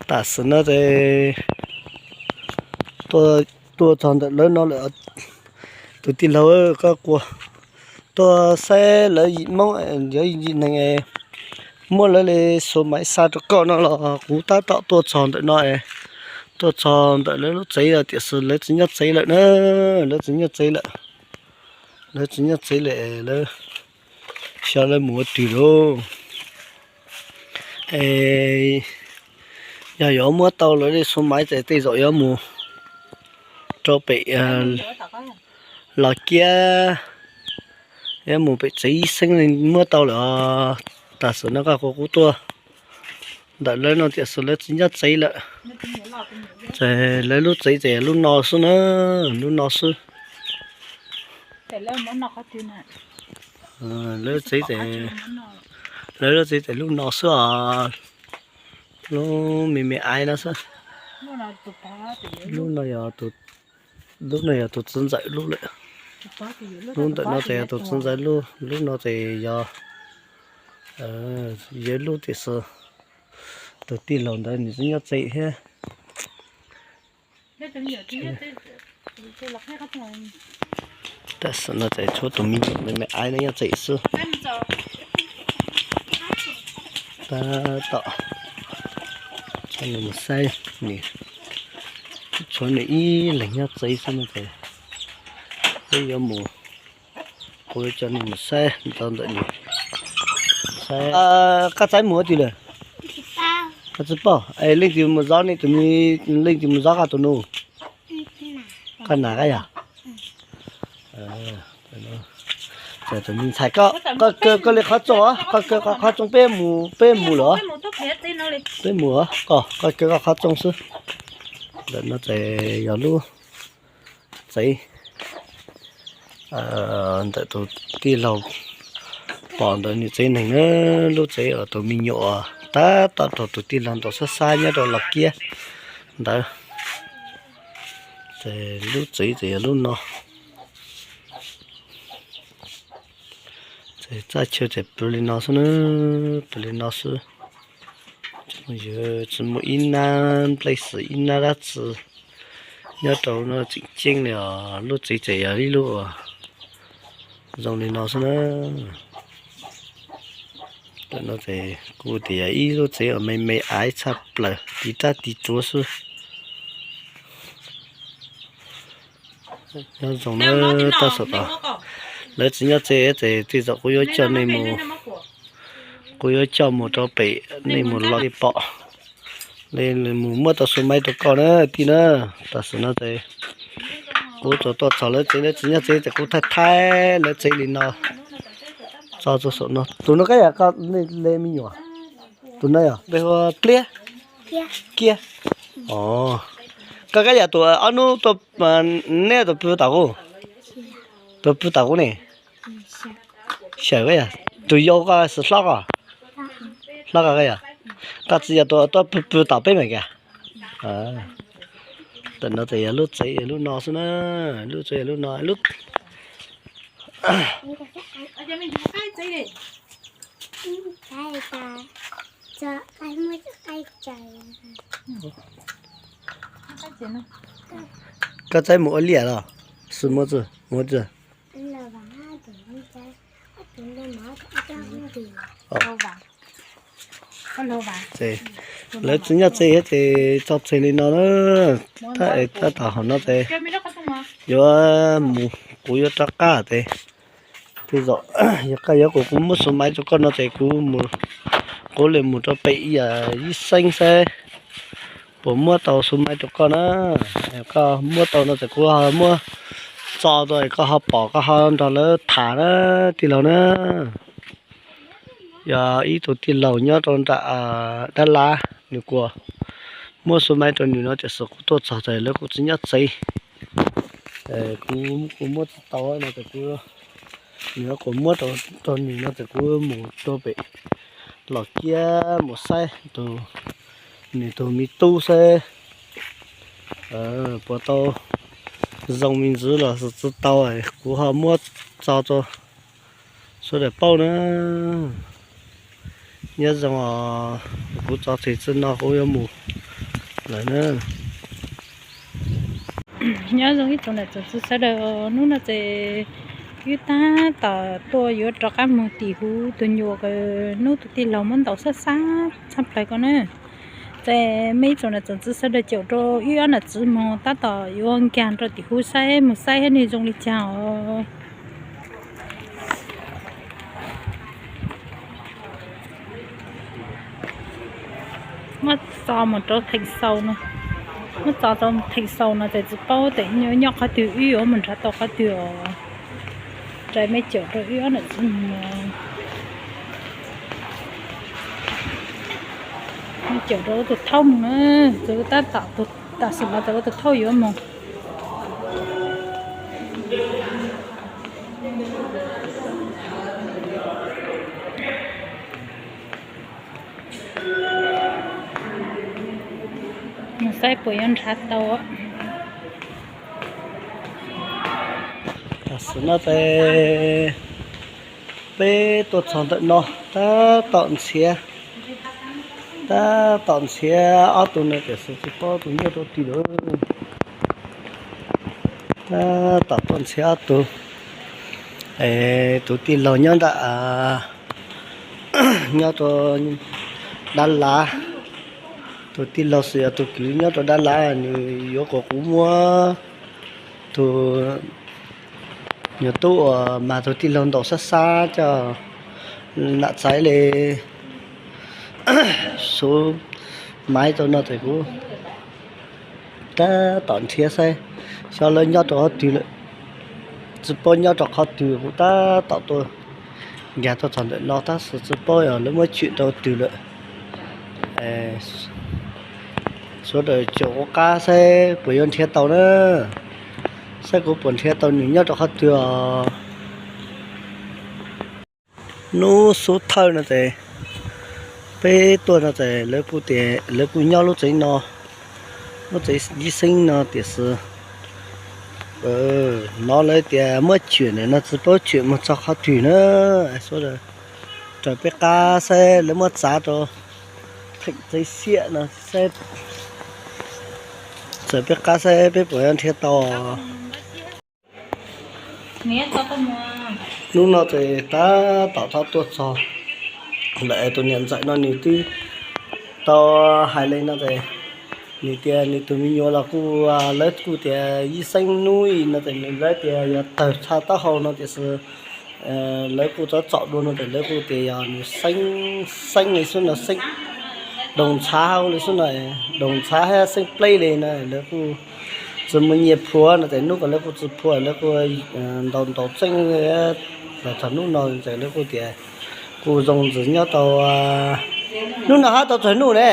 Tam sim no ces tuaj txog ntawm lawv no lawm. Tus tij laug, koj kuas tuaj saib lawv yim Hmoob, yog yim neeg, muab lawv li xua maiv xa rau koj no los kuv tab tom tuaj txog ntawm no es, tuaj txog ntawm lawv lub tsev tiam sis lawv tsis nyob tsev lawm na. Lawv tsis nyob tsev lawm. Lawv tsis nyob tsev lawm, lawv xyov lawv mus ua twg lawm. Es yog yuav muab tau lawv li xua maiv ces tej zaum yuav mus rau pem Los Kiab, yuav mus pem tsev ib xeeb muab tau lawm os. Tam sim no koj kuas kuv tuaj ntawm lawv no tiam sis lawv tsis nyob tsev lawm. Ces lawv lub tsev ces lub no xwb na, lub no xwb. Lawv tsev ces, lawv lub tsev ces lub no xwb os. Lub me me aiv no xwb. Lub no yog, lub no yog tus txiv ntxawm lub lawm. Lub ntawm no ces yog tus txiv ntxawm lub, lub no ces yog yawg lub tiam sis tus tij laug ntawd nws tsis nyob tsev thiab. Tam sim no ces tshuav tus me nyuam me me aiv no nyob tsev xwb. Tab tom coj nws mus saib, nws tshuav nws ib leeg nyob tsev xwb no ces peb yuav mus, kuv yuav coj nws mus saib ntawm nws. Koj txais mus ua twg lawm? Koj tsis paub es leej twg mus zov nej tus me, leej twg mus zov koj tus nus? Koj nam koj yog? Tus me ntxhais, koj kaw koj li qhov rooj, koj kaw qhov rooj peb mus, peb mus lawm. Peb mus, koj kaw koj qhov rooj xwb. Ntawm no ces yog lub tsev ntawm tus tij laug, pom ntawm nws tsev neeg na, lub tsev uas tus me nyuam tab tom raug tus tij laug ntaus sab sab nyob rau Los Kiab ntawd. Ces lub tsev ces yog lub no. Ces txaj chaw ces pw li no xwb na, pw li no xwb. Yus tsis muaj ib nab nplej xwm ib nab dab tsi nyob rau no tseem ceeb li os. Lub tsev ces yog ib lub uas zoo li no xwb na. Tam no ces kuv tias yog ib lub tsev uas me me aiv tshaj plaws, tiv rab tiv tsuav xwb. Nyob zoo na, tab tom lawv tsis nyob tsev ces tej zaum kuv yuav coj nej mus, kuv yuav coj mus rau pem nej mus los li pom li, mus muab tau xu maiv rau koj na tij na. Tam sim no ces kuv tsuas tuaj txog lawv tsev, lawv tsis nyob tsev ces kuv thaij thaij lawv tsev li no tso rau saum no. Tus no kab yam koj le me nyuam? Tus no yog npe hu ua Pliab? Kiab. Os, koj kab yam tus ob hnub tuaj, neb tus pw tom kuv, tus pw tom kuv ne? Xyaw kab yam, tus yau koj xwm hlob koj, hlob koj kab yam. Koj txiv yog tus tuaj pw pw tom peb mas kiag. Tam no ces yog lub tsev lub no xwb na, lub tsev lub no lub Koj txaib mus ua liaj los? Xwb muab txwj muab txwj. Lawv tsis nyob tsev thiab ces tso tseg li no na. Tab es tab tom hauv no ces yuav mus, kuv yuav rov qab ces tej zaum yog koj yuav kuv, kuv muab xu maiv rau koj no ces kuv, kuv li mus rau pem ib yam ib xeeb saib puas muab tau xu maiv rau koj na. Koj muab tau no ces kuv ho muab tso rau koj ho pom koj ho nrog lawv tham na tij laug na. Yog ib tug tij laug nyob rau nram Dab Lab, nws kuas muab xu maiv rau nws no tiam sis kuv tuaj txog ces lawv kuj tsis nyob tsev. Kuv, kuv muab tsis tau no ces kuv, nws kuas muab rau nws no ces kuv mus rau pem Los Kiab mus saib tus, nws tus me tub saib puas tau zoo me ntsis los tsis tau, kuv ho muab tso rau sawv daws paub na. Nyob zoo os, kuv tso tseg txij no kuv yuav mus lawm na. Nyob zoo ib tsoom niam tsoom txiv sawv daws, hnub no ces wb tab tom tuaj yuav rov qab mus tim huv tus nyuam uas hnub tus tij laug muab ntaus xab xab tshaj plaws ko na. Ces muaj ib tsoom niam tsoom txiv sawv daws caum rau wb ob niam txiv mus tab tom yuav nkag rau tim huv saib mus saib thiab nws zoo li cas os. Muab txo mus rau theem xaus no, muab txo rau theem xaus no ces tsis paub tias nyob qhov twg, wb yuav mus nrhav tau qhov twg os. Rais mej caum rau wb ob niam txiv mus, mej caum rau tus thauj mus na, txawm tab tom tam sim no txawm tus thauj yuav mus. Mus saib puas yuav nrhav tau. Tam sim no ces peb tuaj txog ntawm no tab tom nrhiav, tab tom nrhiav ob tug no tiam sis tsis paub tus nyob rau twg lawm. Tab tom tuaj nrhiav ob tug, es tus tij laug nyob nram, nyob rau Dab Lav. Tus tij laug xwb yog tus kwv nyob rau Dab Lav, nws yuav kom kuv muab tus nyuam tub uas mag tus tij laug ntaus xab xab coj nam txaiv li xuv maiv rau no ces kuv tab tom nrhiav saib xyov lawv nyob rau qhov twg lawm, tsis paub nyob rau qhov twg. Kuv tab tom tuaj nkag tuaj txog ntawm no tab sis tsis paub yog lawv muab tshwm rau twg lawm. Sawv daws caum kuv qab saib puas yuav nrhiav tau na, saib kuv puas nrhiav tau nws nyob rau qhov twg os. Hnub xub thawj no ces peb tuaj no ces lawv kuj tias lawv kuj nyob lub tsev no, lub tsev yib xeeb no tiam sis hnov lawv tias muab tshwm ntawm no tsis paub tshwm mus txog qhov twg na. Sawv daws raws peb qab saib lawv muab txav rau theem tsev xiab no saib, raws peb qab saib peb puas yuav nrhiav tau. Hnub no ces tab tom thov tuaj txog lawm es tus niam ntxawm no nws twb tau hais li no ces nws tias nws tus me nyuam los kuj, lawv kuj tias yib xeeb hnub no ces nws, lawv tias yog tawg txha taub hau no tiam sis lawv kuj txov txom dua no ces lawv kuj tias yog nws xeeb, xeeb li xwb no, xeeb doos ntshav hauv li xwb no, doos ntshav thiab xeeb pleb li no lawv kuj tsis muaj nyiaj phua no ces hnub ko lawv kuj tsis phua, lawv kuj ntaus ntaus tseeb los txog hnub no ces lawv kuj tias kuj zoo ntxiv nyob tau. Hnub no hab tau txog hnub ne,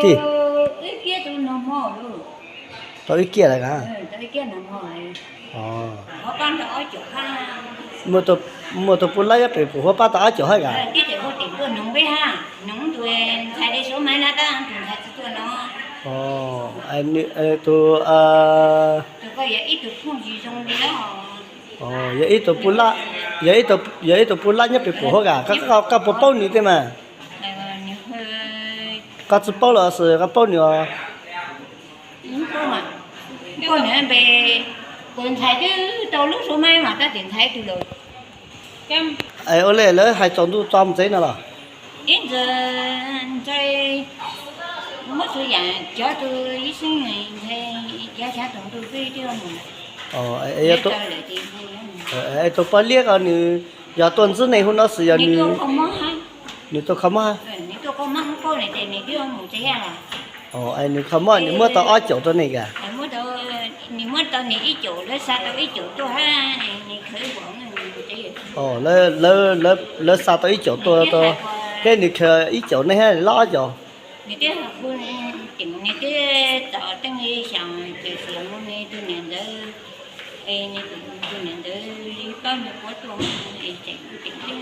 tij? Tau ib kiag lawm a. Muaj tus pub lab nyob pem pum huab pab tau ob caug hab a? Tus, yog ib tug pub lab, yog ib tug pub lab nyob pem pum huab a, koj puas paub nws tej mas? Koj tsis paub los sis koj paub nws os? Paub nws npe, kuv ntxhais twb tau lub suab maib mas tab sis ntxhais twg lawm. Es ua li lawv hais tsaus ntuj tso mus tsev no los? Ib ntxwg ntxhais muab txhua yam cov tus ib xeeb ntxhais yav xyaav tsaus ntuj peb twb mus. Tus poj liab ko nws yog tuaj ntxwb nej hub no xwb yog nws, nws tuaj kho mob? Nws kho mob, nws muab tau ob caum rau nej a? Nws muab tau, nws muab tau nws ib caum, lawv xa tau ib caum tuaj hab, nws khaws ib caum, lawv xa tau ib caum tuaj, thiab nws khaws ib caum nej hab, lawv ob caum. Nws twb hu, nws twb txaus teej xyoo, ces xiam mus nws tus niam ntawd, es nws tus niam ntawd li pab nws puab tuaj es tseem kuj tseem twb.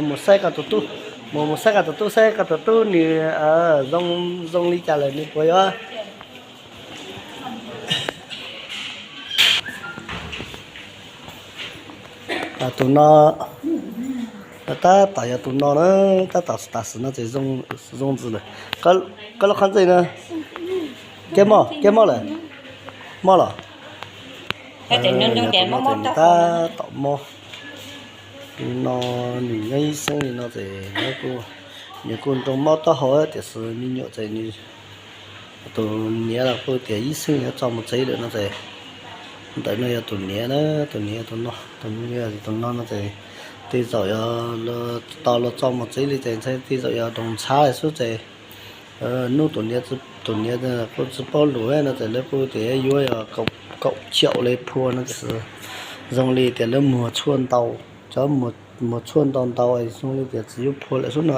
Mus saib koj tus tub, mus, mus saib koj tus tub, saib koj tus tub nws zoo, zoo li cas lawm nws puas yuav. Tus no, Tab tom yog tus no na, tab tom tam sim no ces zoo ntxiv lawm. Koj lub qhov ntxwj no, keb mob, keb mob lawm, mob los? Tab tom mob. No nws nyob ib xeeb li no ces nws kuj nroo mob taub hau tiam sis me nyuam ces nws, tus niam los kuj tias ib xeeb yuav tso mus tsev lawm no ces, ntawm no yog tus niam na, tus niam tus no, tus niam tus no no ces tej zaum yog tos los tso mus tsev li ces ntshai tej zaum yog doos ntshav xwb ces, hnub tus niam, tus niam kuj tsis paub lus no ces lawv kuj tias yuav yog kaum caum li phua no ces zoo li tias lawv muag tshuaj ntau, cov muag tshuaj ntau ntau zoo li tias tsis yuav phua lawm xwb no.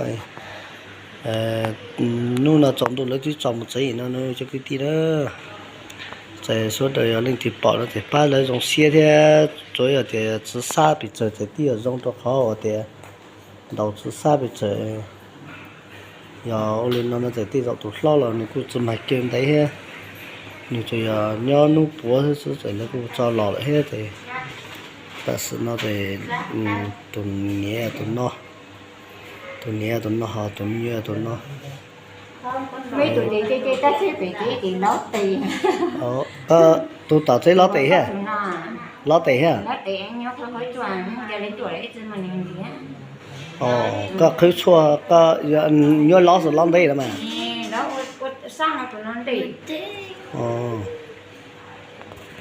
Hnub no tsaus ntuj lawv twb tso mus tsev no na cov kwv tij na. Ces sawv daws yog leej twg pom no ces pab lawv zoo siab thiab, tsuav yog tias tsis xav pes tsawg ces twb yog zoo rau qhov uas tias ntaus tsis xav pes tsawg. Yog ua li no no ces tej zaum tus hlob los nws kuj tsis mag kiag ntev thiab, nws tsuas yog nyob hnub puav xwb xwb ces lawv kuj tso los lawm thiab ces tam sim no ces tus niam tus no, tus niam tus no ho tus me nyuam tus no. Tus tom tsev lob tes thiab? Lob tes thiab? Koj qhwv tshuaj, koj nyuaj lob xwb lob ntej los mas?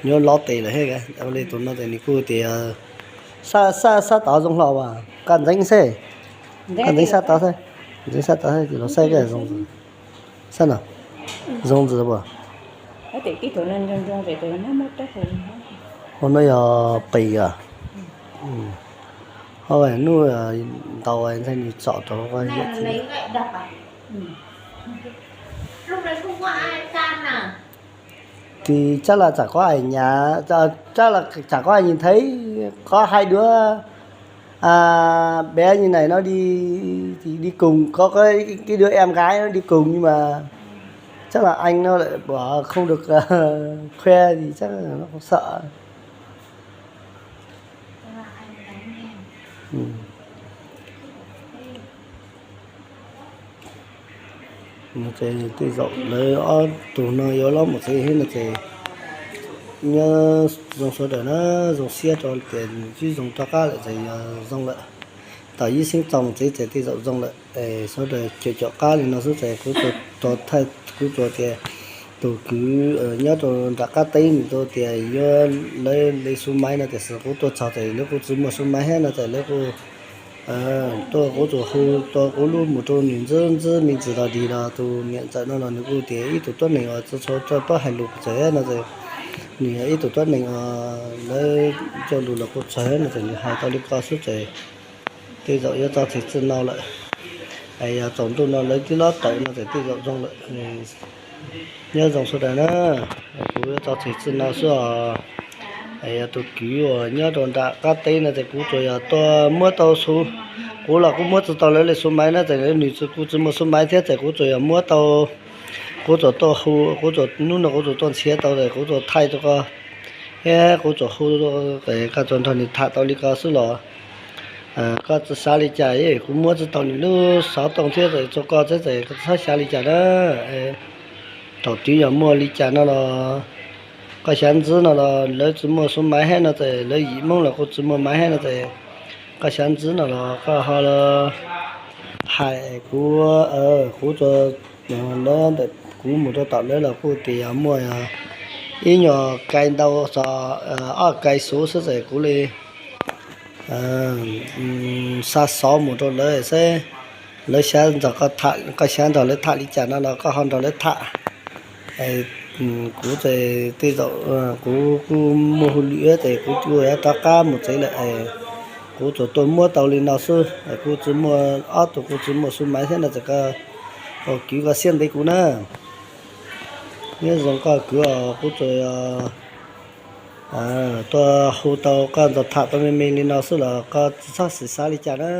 Nyuaj lob tes lawm thiab. Ua li tus no ces nws kuj tias sab, sab tod zoo hlo as, koj ntxeev xwb, koj ntxeev sab tod xwb, ntxeev sab tod xwb los saib koj zoo, sab no zoo ntxiv puas? Ua no yog pes os. Ho hnub ntau ntxhais nws tsom rau, tis tsab las tsam koj hais nyas, tsab las tsam koj hais nyas thev, koj hais dua bé nyas naim no đi cùng, có cái đứa em gái nó đi cùng nhưng mà chắc là anh nó lại bảo không được khoe gì chắc nó cũng sợ. Ces tej zaum lawv ob tug no yuav los mus tsev thiab no ces nyob zoo sawv daws na, zoo siab rau tias nws twb zoo rov qab lawm ces yog zoo lawm. Tau ib xeeb tso mus tsev ces tej zaum zoo lawm. Sawv daws caum caum qab li no xwb ces kuv tsuas thaij, kuv tsuas tias tus kwv nyob rau nram qab teb nws tau tias yuav lawv li xu maiv no tiam sis kuv tuaj txog ces lawv kuj tsis muaj xu maiv thiab no ces lawv kuj tuaj, kuv tsuas hu tau kuv lub mus rau nws ntxwb ntxwb me ntsis los dig los tus niam ntxawm no los nws kuj tias ib tug tuab neeg uas tsis tshua tau paub hais lus pes tsawg no ces nws yog ib tug tuab neeg uas lawv coj lus los kuj tsawg no ces nws hais tau li ko xwb ces tej zaum yuav txog txij txij no lawm. Yog tsaus ntuj no lawv twb los tawm no ces tej zaum zoo lawm. Nyob zoo sawv daws na, kuv yuav txog txij txij no xwb os. Yog tus kwv uas nyob rau nram qab teb no ces kuv tsuas yog tuaj muab tau xu, kuv los kuj muab tsis tau lawv li xu maiv na ces nws kuj tsis muaj xu maiv thiab ces kuv tsuas yog muab tau, kuv tsuas tuaj hu, kuv tsuas hnub no kuv tsuas tuaj ntxhiav tau ces kuv tsuas thaij rau koj thiab kuv tsuas hu, koj tsuas nrog nws tham tau li ko xwb los koj tsis xav li cas, kuv muab tsis tau nws lub xov tooj thiab ces txog koj thiab ces koj txhob xav li cas na. Thaum twg yog muaj li cas no los koj xav ntxiv no los lawv tsis muaj xu maiv thiab no ces lawv yim Hmoob los kuj tsis muaj maiv thiab no ces koj xav ntxiv no los koj ho hais kuv, kuv tsuas, lawv ntawm kuv mus rau tom lawv los kuj tias yog muaj ib nyuag kai ntau xo, ob kai xuv xwb ces kuv li xa xov mus rau lawv seb lawv xav nrog koj tham, koj xav nrog lawv tham li cas no los koj ho nrog lawv tham. Kuv ces tej zaum kuv kuj muaj hauj lwm ces kuv kuj yuav rov qab mus tsev lawm. Kuv tsuas tuaj muab tau li no xwb, kuv tsis muaj, ob tug kuv tsis muaj xu maiv thiab no ces koj ua kwv koj siab ntev kuv na. Nyob zoo koj kwv os, kuv tsuas tuaj hu tau koj nrog tham tau me me li no xwb los koj tsis txhob xav li cas na.